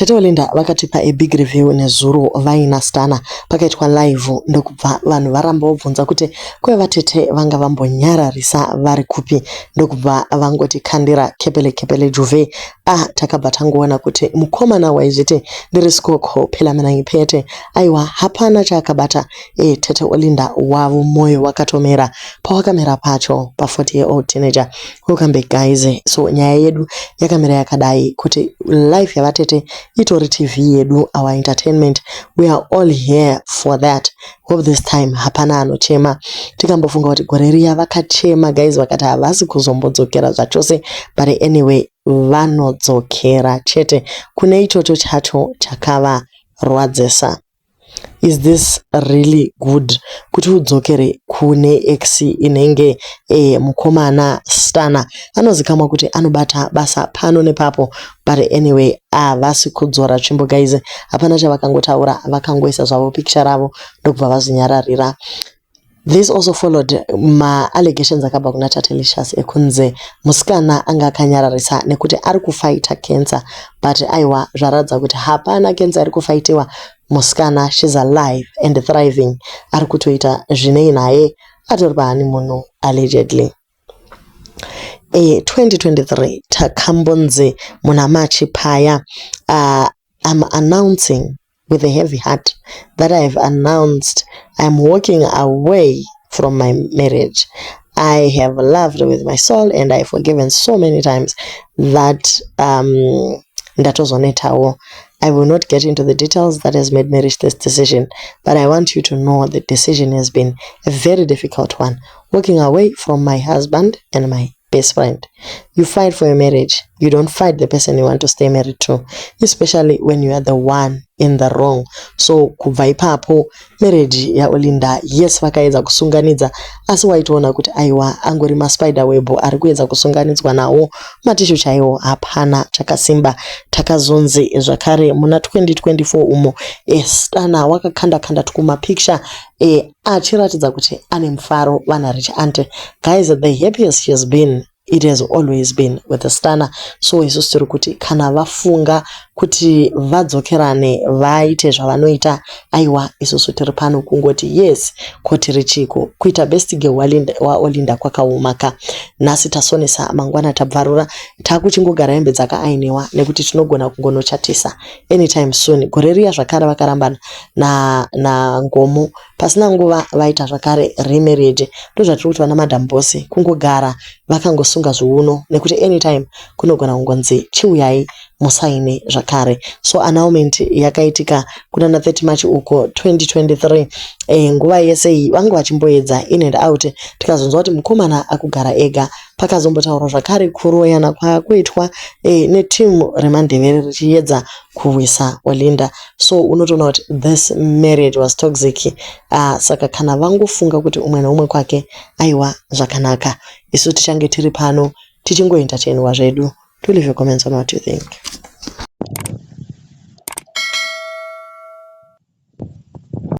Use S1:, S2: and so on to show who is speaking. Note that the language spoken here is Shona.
S1: Tete Olinda vakatipa a big review nezuro vaina Stana pakaitwa live ndokubva vanhu varamba vobvunza kuti kwe vatete vanga vambonyararisa vari kupi ndokubva vangoti kandira kepele kepele juve. Ah, takabva tangoona kuti mukomana waizviti ndiri skoko phela mina ngiphethe aiwa hapana chaakabata. E, Tete Olinda wavo moyo wakatomera pawakamera pacho pa 40 year old teenager. Welcome back guys. So nyaya yedu yakamira yakadai kuti life yavatete itori TV yedu, our entertainment. We are all here for that. Hope this time hapana anochema. Tikambofunga kuti gore riya vakachema guys, vakati havasi kuzombodzokera zvachose, but anyway vanodzokera chete kune ichocho chacho chakavarwadzisa. Is this really good kuti udzokere kune ex inenge mukomana Stana anozikamwa kuti anobata basa pano nepapo, but anyway havasi kudzora tsvimbo guys, hapana chavakangotaura, vakangoisa zvavo picture ravo ndokubva vazvinyararira. This also followed ma-allegations akabva kuna Tatelicious ekunze musikana anga akanyararisa nekuti ari kufighta cancer, but aiwa zvaratidza kuti hapana cancer iri kufightiwa. Musikana, she's alive and thriving, ari kutoita zvinei naye, atori pahoneymoon allegedly. 2023 takambonzi muna March paya, "I'm announcing with a heavy heart that I have announced I'm walking away from my marriage. I have loved with my soul and I have forgiven so many times that ndatozonetawo. I will not get into the details that has made me reach this decision, but I want you to know the decision has been a very difficult one. Walking away from my husband and my best friend. You fight for your marriage. You don't fight the person you want to stay married to, especially when you are the one in the wrong." So kubva ipapo marriage yaOlinda, yes, vakaedza kusunganidza, asi waitoona kuti aiwa angori maspider web ari kuedza kusunganidzwa nawo, matissue chaiwo hapana chakasimba. Takazonzi zvakare muna 2024 umo Stana wakakanda kanda tukumapicture achiratidza kuti ane mufaro vana rich auntie. Guys, the happiest she has been, it has always been with the Stana. So isusu tiri kuti kana vafunga kuti vadzokerane vaite zvavanoita, aiwa isusu tiri pano kungoti yes. Ko tiri chiko kuita best girl waOlinda kwakaoma ka. Nhasi tasonesa, mangwana tabvarura, takuchingogara hembe dzakaainiwa nekuti tinogona kungonochatisa anytime soon. Gore riya zvakare vakarambana naNgomo, pasina nguva vaita zvakare remarriage. Ndozvatiri kuti vana Madam Boss kungogara vakangosunga zviuno nekuti anytime kunogona kungonzi chiuyai musaine zvakare. So annulment yakaitika kunana 30 March uko 2023. Nguva yese iyi vanga vachimboedza in and out, tikazonzwa kuti mukomana akugara ega. Pakazombotaurwa zvakare kuroyana kwaakuitwa netimu reMandevere richiedza kuwisa Olinda. So unotoona kuti this marriage was toxic. Saka kana vangofunga kuti umwe neumwe kwake, aiwa zvakanaka. Isu tichange tiri pano tichingoentertainwa zvedu. Do leave your comments on what you think.